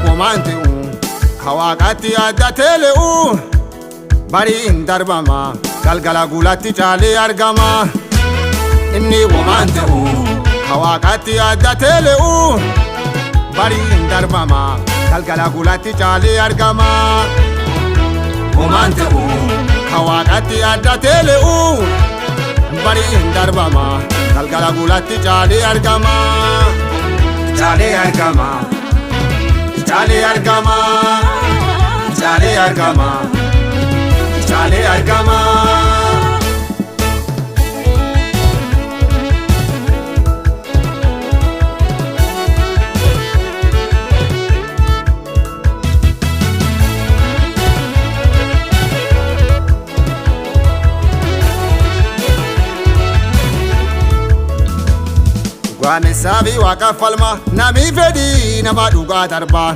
Womaan ta'u ka waaqatti addatee le'u barii hin darbama galgala guulatti caalee argama. Inni womaan ta'u ka waaqatti addatee le'u barii hin darbama galgala guulatti caalee argama. Womaan ta'u ka waaqatti addatee le'u barii hin darbama galgala guulatti caalee argama. Caalee argama. Caalee argama. Caalee argama. Caalee argama. Dhugaamessaa fi waaqa falma namni fedhii nama dhugaa darbaa.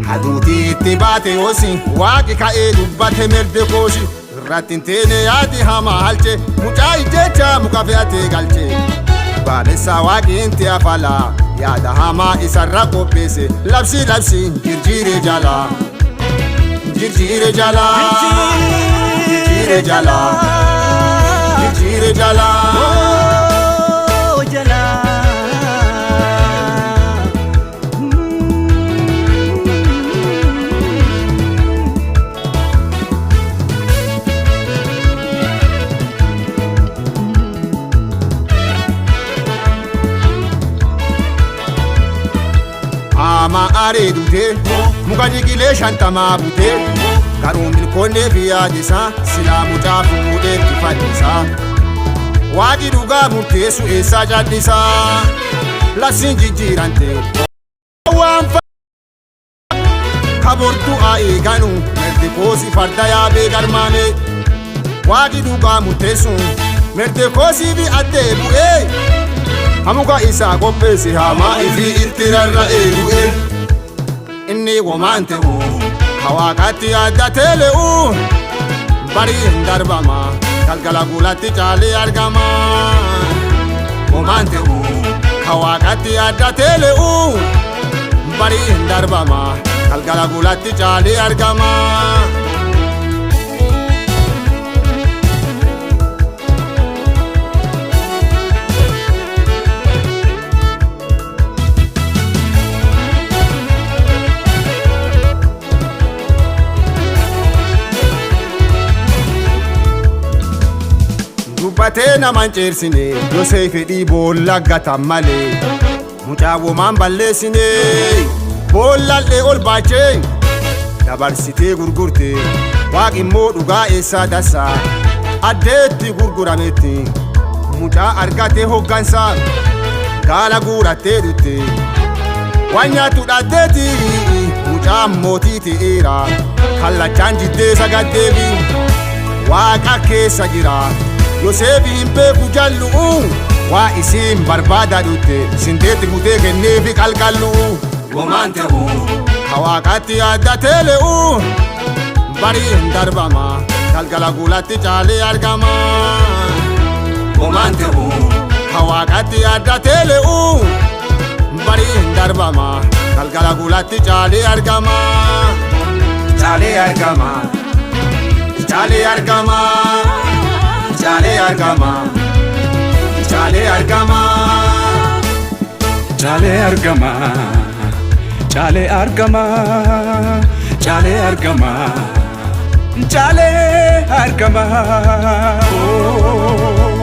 Haduutii itti baate yoosi waaqi ka'ee dubbate mirdi kooshi irratti hin teene yaadi hamaa halche mucaa ijjecha muka fe'atee galche. Dhugaamessaa waaqi inti afala yaada hamaa isarra qopheesse labsii labsii jirjiire jala. Jirjiire jala. Jirjiire jala. Jirjiire jala. Ama aaree duutee muka jigilee 50 butee garuu milkoonnee fi yaadisaa silaa mucaa fuudhee fannisaa. Waaqi dhugaa murteessu eessaa callisaa labsiin jijjiirante waan kabortuu haa eeganu mirti koosi farda yaabee garmaame waaqi dhugaa murteessu mirti koosii fi addee bu'ee hamuka isaa qopheesse hamaa ifii itti rarra'ee du'e. Inni womaan ta'u ka waaqatti addatee le'u barii hin darbama galgala guulatti caalee argama. Womaan ta'u ka waaqatti addatee le'u barii hin darbama galgala guulatti caalee argama. Dubbatee nama hin ceersine Yosee fedhii boolla gatan malee mucaa womaan balleessine boollallee ol baachee dabarsitee gurgurte waaqi immoo dhugaa eessaa dassa addeetti gurgurametti mucaa argate hoggansa gaala guurattee dhutte waan nyaattu dhabdeeti mucaan mootii ta'eera kallachaan jiddee sagaddeefi waaqa keessa jira. Yoseefi hin beeku jallu'u waa isiin barbaada dhutte sindeetti mutee kenneefi qalqallu'u. Womaan ta'u ka waaqatti addatee le'u barii hin darbama galgala guulatti caalee argama. Womaan ta'u ka waaqatti addatee le'u barii hin darbama galgala guulatti caalee argama. Caalee argama. Caalee argama. Caalee argama. Caalee argama. Caalee argama. Caalee argama. Caalee argama. Caalee argama. Oh.